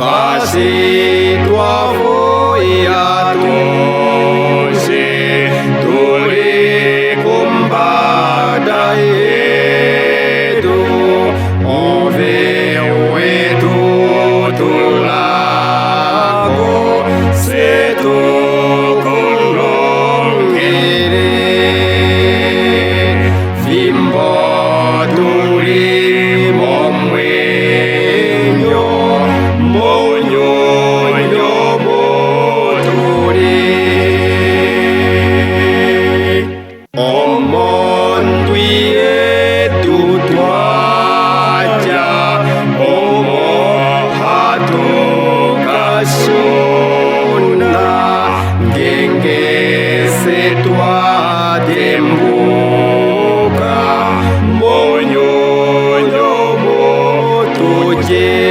Twashitwa atuhe tuli kombanda yedu, ove wetu tulako, tse tu ku longele. Fimbo tuli momwenyo, mounyuni omu tuli. Omondwi yetu twadja, omo hatu ka shuna, ngenge se twa tembuka, mounyuni omu tudjele.